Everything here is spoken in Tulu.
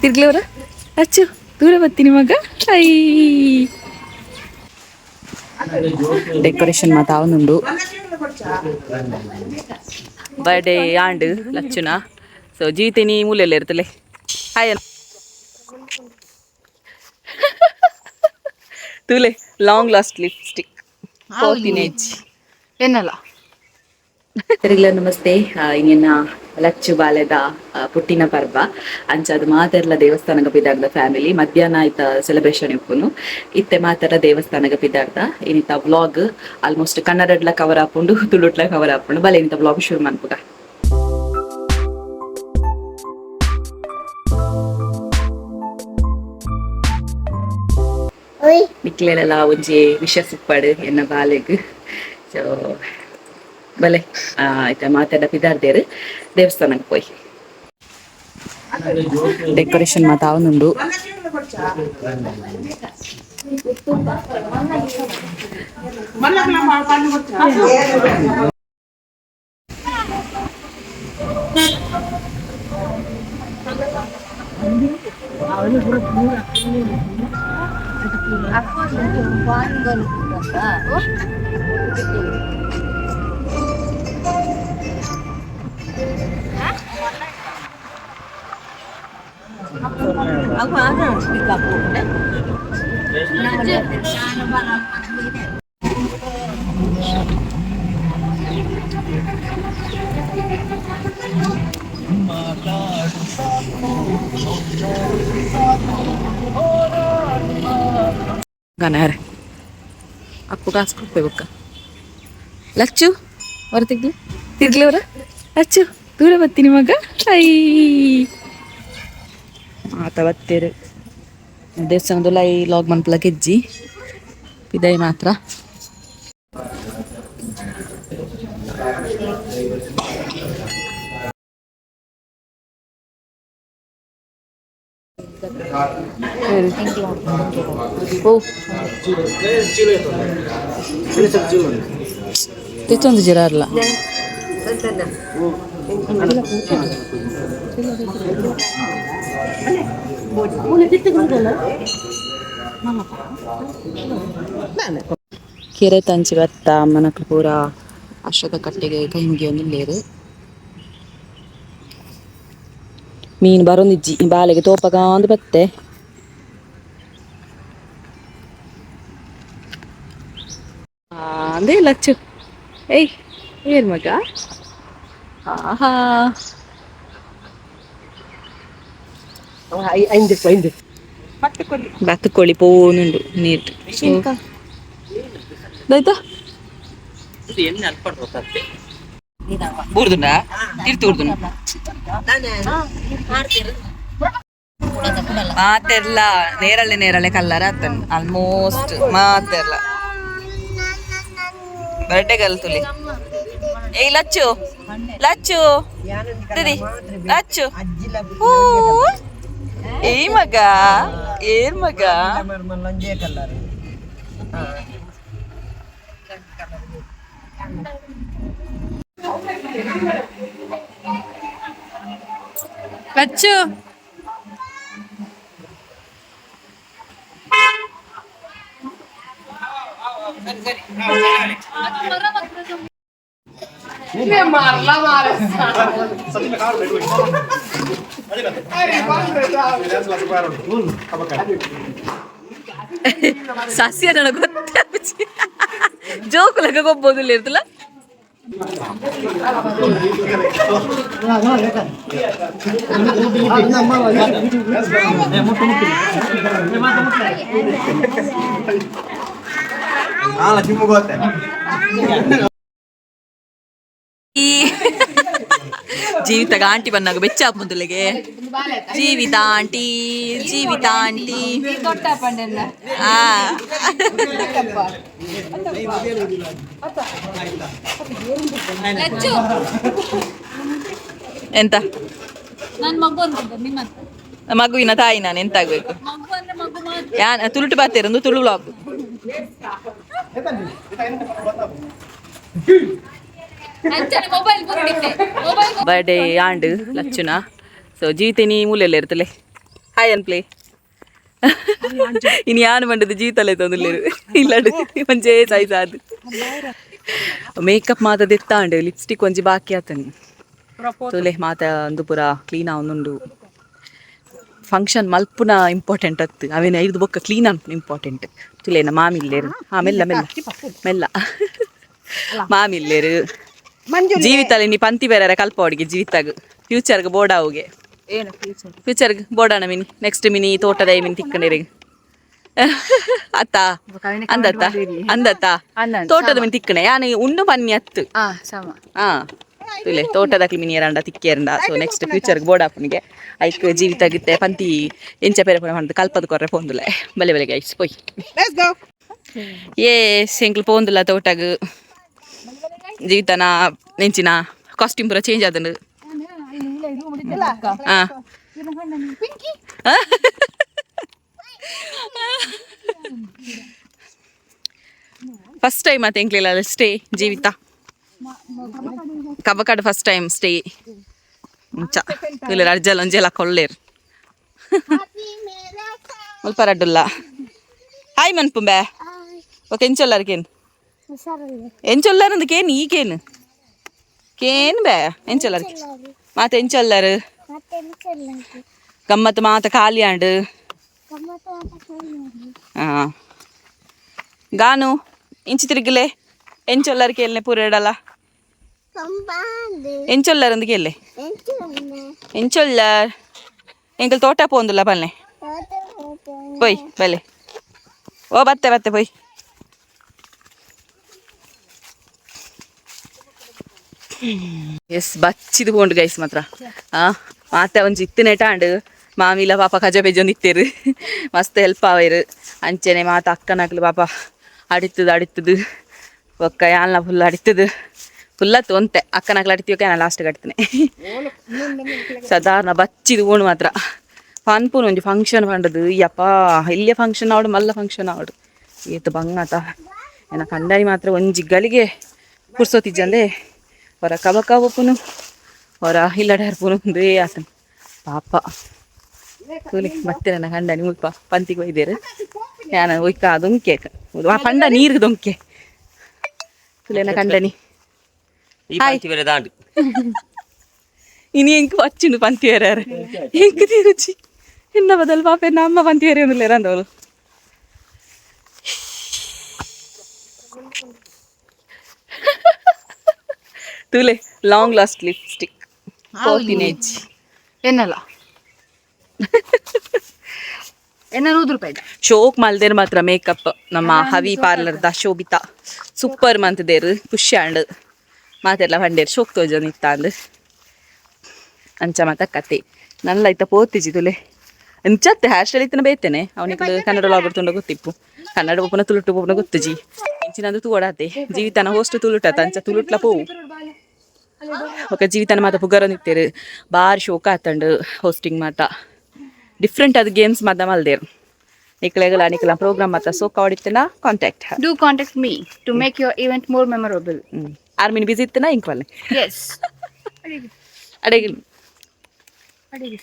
ತಿರ್ಗ್ಲವರ ಅಚ್ಚು ದೂರ ಬರ್ತೀನಿ ಮಗ. I decoration ಮಾತಾವನುಂಡು. ಬರ್ಡೇ ಆಂಡ್ ಲಚ್ಚುನ. ಸೊ ಜೀತಿನಿ ಮೂಲೆಲ್ಲ ಇರ್ತಲೆ. ಹಾಯ್ ತೂಲೆ, ಲಾಂಗ್ ಲಾಸ್ಟ್ ಲಿಪ್ಸ್ಟಿಕ್ ಪೋತಿನೇಜ್. ಏನಲ್ಲ. ಸರಿಗ್ಲ ನಮಸ್ತೆ. ಇನ್ನೇನ ಲಚ್ಚು ಬಾಲೆದ ಪುಟ್ಟಿನ ಪರ್ಬ. ಅಂಚಾದ್ ಮಾತೆರ್ಲ ದೇವಸ್ಥಾನಗ ಪಿದಾರ್ದ. ಫ್ಯಾಮಿಲಿ ಮಧ್ಯಾಹ್ನ ಆಯ್ತ ಸೆಲೆಬ್ರೇಷನ್ ಇಪ್ಪುನು. ಇತ್ತೆ ಮಾತೆರ್ಲ ದೇವಸ್ಥಾನಗ ಪಿದಾರ್ದ. ಇನಿತ ವ್ಲಾಗ್ ಆಲ್ಮೋಸ್ಟ್ ಕನ್ನಡಡ್ಲ ಕವರ್ ಆಪುಂಡು, ತುಳುಟ್ಲ ಕವರ್ ಆಪುಂಡು. ಬಲೆ ಇನಿತ ವ್ಲಾಗ್ ಶುರು ಮನ್ಪುಗ. ನಿಕ್ಲೆನೆಲ್ಲ ಒಂಜಿ ವಿಷ ಸುಪ್ಪಾಡು ಎನ್ನ ಬಾಲೆಗ್. ಸೊ ಬಲೆ, ಆಯ್ತಾ, ಮಾತೆಲ್ಲ ಪಿದಾರ್ದೇರು ದೇವಸ್ಥಾನಕ್ಕೆ ಪೋಯಿ. ಡೆಕೋರೇಷನ್ ಮಾತಾವನುಂಡು. ಗನಾರೆ ಅಪ್ಪು ಕಾಸು ಕೊಡ್ಪೆ ಬೊಕ್ಕ. ಲಚ್ಚು ಹೊರ ತಿಗ್ಲಿ, ತಿರ್ಗ್ಲಿ ಅವರ. ಲಚ್ಚು ದೂರ ಬರ್ತೀನಿ ಮಗ. I ಆತ ಬತ್ತೇರು ದೇವಸ್ಥಾನದಲ್ಲ. ಈ ಲಾಗ್ ಮನ್ಪಲ ಕೆಜ್ಜಿ ಪಿದೈ ಮಾತ್ರ. ಓ ತೆಚ್ಚೊಂದು ಜಿರಾರ್ಲ. ಕೆರೆ ತಂಚಿ ಬತ್ತ ಅಮ್ಮನಕ್ಲು ಪೂರ ಅಶ್ವದ ಕಟ್ಟೆಗೆ ಕೈ ಮುಗಿಯೊಂದಿಲ್ಲೇರು. ಮೀನು ಬರೊಂದಿಜ್ಜಿ. ಬಾಲೆಗೆ ತೋಪಗಾಂದು ಬತ್ತೆ. ಅಂದೇ ಲಚ್ಚು. ಏಯ್, ಏನ್ ಮಗ? ಆಹಾ. ಬತ್ತುಕೊಳ್ಳಿ ಪೋನುಂಡು ನೀಟ್ ಆಯ್ತಾ. ಬೂರ್ದುಂಡ ತಿರ್ತು ಬೂರ್ದುಂಡ ಮಾತೆರ್ಲ ನೇರಳೆ ನೇರಳೆ ಕಲ್ಲರ್ ಆತನ್ ಆಲ್ಮೋಸ್ಟ್ ಮಾತೆರ್ಲ. ಬರ್ಡೇ ಗಲ್ ತುಲಿ. ಏಯ್ ಲಚ್ಚು, ಲಚ್ಚು ದಿದಿ, ಲಚ್ಚು. ಹೂ ಏಯ್ ಮಗ, ಏನ್ ಮಗ? ಲಚ್ಚು. ಸಸ್ಯ ನನಗೆ ಗೊತ್ತೇ ಜೋಕುಲಗ ಗೊಬ್ಬೋದಿಲ್ಲ ಇರ್ತಲ್ಲ. ಜೀವಿತ ಆಂಟಿ ಬಂದಾಗ ಬೆಚ್ಚ ಮುಂದಲಿಗೆ. ಜೀವಿತ ಆಂಟಿ, ಜೀವಿತ ಆಂಟಿ. ಆ ಎಂತ? ನನ್ ಮಗು ಅನ್ಕೊಂಡೆ ನಿಮ್ಮ ಮಗುವಿನ ತಾಯಿ ನಾನು, ಎಂತ ಆಗ್ಬೇಕು? ಮಗು ಅಂದ್ರೆ ಮಗು ಮಾತ್ರ. ಯಾನ್ ತುಳುಟು ಬಾತೇರೊಂದು ತುಳು ವ್ಲಾಗ್. ಅಂಚನೆ ಮೊಬೈಲ್ ಬುರುಡಿತ್ತೆ ಮೊಬೈಲ್. ಬರ್ಡೇ ಆಂಡ್ ಲಚ್ಚುನ. ಸೊ ಜೀವಿತಿನಿ ಮೂಲೆಲ್ಲ ಇರ್ತಲೆ. Hi ಅನ್ಪ್ಲೆ. ಇನ್ನು ಯಾನು ಮಂಡದ ಜೀತಲೆ ತೊಂದಲೇರು ಇಲ್ಲಡು ಒಂಜೇ ಸೈಜ್ ಅದು. ಮೇಕಪ್ ಮಾತ ದೆತ್ತಾಂಡು, ಲಿಪ್ಸ್ಟಿಕ್ ಒಂಜಿ ಬಾಕಿ ಆತನು. ತೂಲೆ ಮಾತ ಒಂದು ಪೂರ ಕ್ಲೀನ್ ಆವೊಂದುಂಡು. ಫಂಕ್ಷನ್ ಮಲ್ಪುನ ಇಂಪಾರ್ಟೆಂಟ್ ಅತ್ತು, ಅವೇನ ಐದು ಬೊಕ್ಕ ಕ್ಲೀನ್ ಅನ್ಪುನ ಇಂಪಾರ್ಟೆಂಟ್. ತುಲೇನ ಮಾಮಿಲ್ಲೇರು. ಹಾ, ಮೆಲ್ಲ ಮೆಲ್ಲ ಮೆಲ್ಲ ಮಾಮಿಲ್ಲೇರು. ಜೀವಿತಲ್ಲಿ ನೀ ಪಂತಿ ಬೇರೆ ಕಲ್ಪ ಅಡಿಗೆ ಜೀವಿತಾಗ ಫ್ಯೂಚರ್ಗೆ ಬೋರ್ಡ್ ಆವುಗೆ. ಫ್ಯೂಚರ್ಗೆ ಬೋರ್ಡಾಣ mini next mini ತೋಟದ ಮಿನಿ ತಿಕ್ಕಂಡಿರಿಗೆ ಅತ್ತ ಅಂದತ್ತ ಅಂದತ್ತ ತೋಟದ ಮಿನಿ ತಿಕ್ಕಣೆ ಯಾನು ಉಂಡು ಪನ್ನಿ ಅತ್ತು. ಹಾ, ತುಲೆ ತೋಟದಕ್ಲಿ ಮಿನಿ ಎರಂಡ ತಿಕ್ಕೇರಂಡ. ಸೊ ನೆಕ್ಸ್ಟ್ ಫ್ಯೂಚರ್ಗೆ ಬೋರ್ಡ್ ಆಪನಿಗೆ ಐಕ್ ಜೀವಿತ ಗಿತ್ತೆ ಪಂತಿ ಎಂಚ ಪೇರೆ ಪೂರ ಪಂದ್ ಕಲ್ಪದ ಕೊರ್ರೆ ಪೋಂದುಲೆ. ಬಲೆ ಬಲೆ ಗೈಸ್, ಪೋಯ್. ಏ ಎಂಕ್ಲು ಪೋಂದುಲ ತೋಟಗ್. ಜೀವಿತನ ನೆಂಚಿನ ಕಾಸ್ಟ್ಯೂಮ್ ಪೂರ ಚೇಂಜ್ ಆದಂಡು. ಹಾ, ಫಸ್ಟ್ ಟೈಮ್ ಆತ ಎಂಕ್ಲಿಲ್ಲ ಸ್ಟೇ. ಜೀವಿತ ಕಬಕಾಡ್ first time stay. ಮುಂಚ ಇಲ್ಲ ಅರ್ಜಲ್ ಒಂಜೆಲ್ಲ ಕೊಲ್ಲೇರು ಮುಲ್ಪ ರಡ್ಡುಲ್ಲ. ಹಾಯ್ ಮನ್ಪುಂಬೆ. ಓಕೆ, ಎಂಚೊಲ್ಲಾರು ಕೇನ್ ಎಂಚೊಲ್ಲಾರು ಅಂದ್ ಕೇನ್ ಈ ಕೇನ್ ಕೇನ್ ಬೇ ಎಂಚೊಲ್ಲಾರು ಮಾತ ಎಂಚೊಲ್ಲಾರು ಗಮ್ಮತ್ತು ಮಾತ ಖಾಲಿ ಆಂಡ್. ಹಾ, ಗಾನು ಇಂಚಿ ತಿರುಗಲೆ ಎಂಚೊಲ್ಲಾರು ಕೇಲ್ನೆ ಪೂರೇಡಲ್ಲ. ಎಂಚೊಲ್ಲಾರು ಅಂದ್ ಕೇಲ್ಲೆ ಎಂಚೊಲ್ಲಾರ್. ಎಂಕಲ್ ತೋಟ ಪೋಂದುಲ್ಲ ಪಲ್ನೆ. ಪೊಯ್ ಬಲೆ. ಓ ಬತ್ತೆ ಬತ್ತೆ ಪೊಯ್. ಎಸ್, ಬಚ್ಚಿದು ಪೋಂಡು ಗೈಸ್ ಮಾತ್ರ. ಆ ಮಾತೆ ಒಂಜಿ ಇತ್ತಿನೇಟ ಆಂಡ್. ಮಾಮಿಲ ಪಾಪ ಕಜ ಪೆಜೊಂದು ಇತ್ತೇರು, ಮಸ್ತ್ ಹೆಲ್ಪ್ ಆವೇರು. ಅಂಚೆನೆ ಮಾತ ಅಕ್ಕನಕ್ಲು ಪಾಪ ಅಡಿತ್ತದು ಅಡಿತ್ತದು. ಬೊಕ್ಕ ಯಾನ್ಲ ಫುಲ್ ಅಡಿತ್ತದು ಫುಲ್ಲತ್ತು ಒಂತೆ ಅಕ್ಕನಕ್ಲು ಅಡಿತೀವಕ್ಕೆ ನಾನು ಲಾಸ್ಟ್ ಅಡ್ತೇನೆ. ಸಾಧಾರಣ ಬಚ್ಚಿದು ಓಣು ಮಾತ್ರ. ಪನ್ಪುನು ಒಂಜಿ ಫಂಕ್ಷನ್ ಪಂಡದು ಯಪ್ಪ ಇಲ್ಲಿಯ ಫಂಕ್ಷನ್ ಆವಡು ಮಲ್ಲ ಫಂಕ್ಷನ್ ಆವಡು ಏತ್ ಬಂಗಾತ. ಎನ್ನ ಕಂಡನಿ ಮಾತ್ರ ಒಂಜಿ ಗಳಿಗೆ ಪುರ್ಸೊತ್ತಿಜ್ಜಂದೆ ಹೊರ ಕಬಕ ಒಪ್ಪುನು ಹೊರ ಇಲ್ಲಡೆ ಹರ್ಪುನು ಒಂದೇ ಆತನು ಪಾಪ. ತೂಲೆ ಮತ್ತೆ ನನ್ನ ಕಂಡನಿ ಮುಲ್ಪ ಪಂತಿಗೆ ಒಯ್ದೇರು. ಯಾನ ಒಯ್ಕ ದೊಂಕೆ ಪಂಡ ನೀರು ದೊಂಕೆ. ತುಲೆ ನನ್ನ ಕಂಡನಿ. ಈ ಪಂತಿ ಬೇರೆ ದಾಂಡು. ಇನಿ ಎಂಕ್ ಪಚ್ಚುಂಡು ಪಂತಿ ಬೇರೆ ಎಂಕ್ ತಿರುಚಿ ಎನ್ನ ಬದಲು ಪಾಪ ಎನ್ನ ಅಮ್ಮ ಪಂತಿ ಬೇರೆ ಒಂದುಲ್ಲೇರ ಅಂದವಳು. ತೂಲೆ long last lipstick ಪೋತಿನೇಜ್. ಎನ್ನಲ್ಲ ಎನ್ನ 100 ರೂಪಾಯಿ. ಶೋಕ್ ಮಲ್ದೇರ್ ಮಾತ್ರ ಮೇಕಪ್. ನಮ್ಮ Havi parlour the Shobhita super ಮಂತದೇರು. ಖುಷಿ ಆಂಡ್. ಮಾತೆಲ್ಲ ಪಂಡೇರು ಶೋಕ್ ತೋಜೊಂದು ಇತ್ತಾಂದ್. ಅಂಚ ಮಾತ ಕತೆ ನಲ್ಲ ಇತ್ತ ಪೋತಿಜಿ. ತುಲೆ ಅಂಚತ್ತೆ ಹೇರ್ ಸ್ಟೈಲ್ ಇತ್ತನ ಬೇತೇನೆ. ಅವನಿಗೆ ಕನ್ನಡ ಲಾಗರ್ ತುಂಡ ಗೊತ್ತಿಪ್ಪು. ಕನ್ನಡ ಒಪ್ಪನ ತುಳುಟು ಒಪ್ಪನ ಗೊತ್ತುಜಿ. ಇಂಚಿನಂದು ತೂವಡಾತೆ ಜೀವಿತನ ಹೋಸ್ಟ್ ತುಳುಟಾತ ಅಂಚ ತುಳುಟ್ಲ ಪೋವು. ఒక ಜೀವಿತನ ಮಾತ ಪುಗರೊಂದಿತ್ತೇರು. ಬಾರಿ ಶೋಕ ಆತಂಡು. ಹೋಸ್ಟಿಂಗ್ ಮಾತ ಡಿಫ್ರೆಂಟ್ ಅದು ಗೇಮ್ಸ್ ಮಾತ ಮಲ್ದೇರು. ನಿಕ್ಲೆಗಲ ನಿಕ್ಲ ಪ್ರೋಗ್ರಾಮ್ ಮಾತ ಸೋಕ ಆಡಿತ್ತನ contact. Do contact me to make your event more memorable. ಆರ್ಮಿನ್ busy ಇತ್ತನ ಇಂಕ್ವಲ್ಲೆ. Yes. ಅಡೆಗೆ. ಅಡಿಗೆ.